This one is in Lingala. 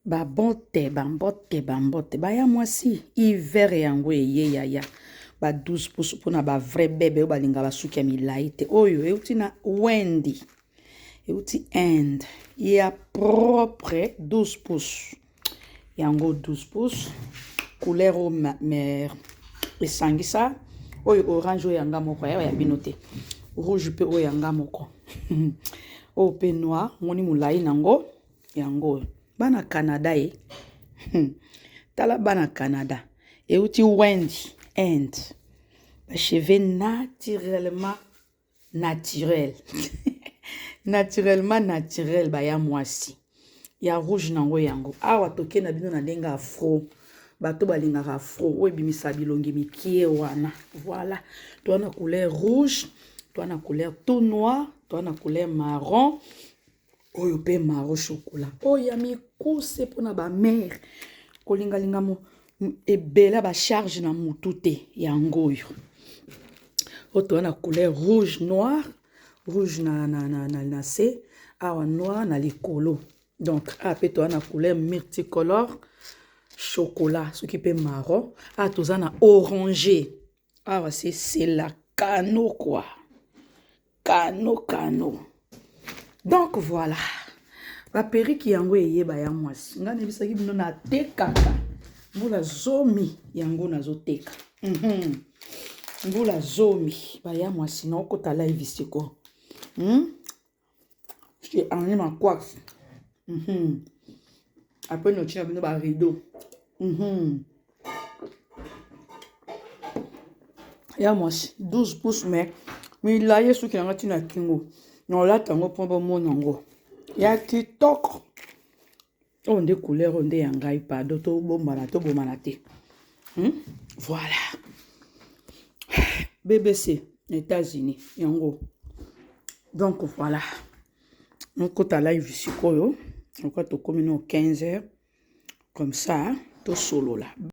Babote, bambote, bambote. Baya mwasi, hiver yango eye yaya. Ba 12 pouces mpona ba vrai bebe oyo balinga basuki ya milai te. Oyo euti na Wendy. Euti Inde. Ya propre 12 pouces. Yango 12 pouces. Couleur oyo mer esangisa. Oyo orange oyo yanga moko ya ya bino te. Rouge pe oyo yanga moko. Oyo pe noir, moni molai nango yango oyo. Bana Canada ye. Tala bana Canada. Euti Wendy, Inde. Ba cheveux naturellement naturel. Naturellement naturel baya mwasi. Ya rouge nango yango. Awa toke na bino na ndenge afro. Bato balingaka afro oyo ebimisa bilongi mikie wana. Voilà. Toa na couleur rouge, toa na couleur tout noir, toa na couleur marron. Oyo pe marron chocolat. Oyo ya mikuse pona ba mère. Kolingalinga mo ebele ba charge na mutu te yango oyo. Oyo toa na couleur rouge noir, rouge na na na na, na se, awa noir na likolo. Donc awa pe toa na couleur multicolore chocolat, soki pe marron, awa toza na oranger. Awa c'est la cano quoi. Kano kano. Donc voilà. Ba perruque yango eyeba ya mwasi. Nga nayebisaki bino natekaka mbula zomi yango nazoteka. Mbula zomi baya mwasi na okota live siko. Chez Henri Makwax. Après notina bino ba rideau. Ya mwasi 12 pouces mais milaye suki nanga ntina kingo na olata yango mpo bomona yango ya kitoko. Oyo nde couleur oyo nde ya ngai, pardon, tobombana tobomana te. Voilà. BBC na États-Unis yango. Donc voilà. Nokota live sikoyo, lokola tokomi no 15 heures comme ça tosolola.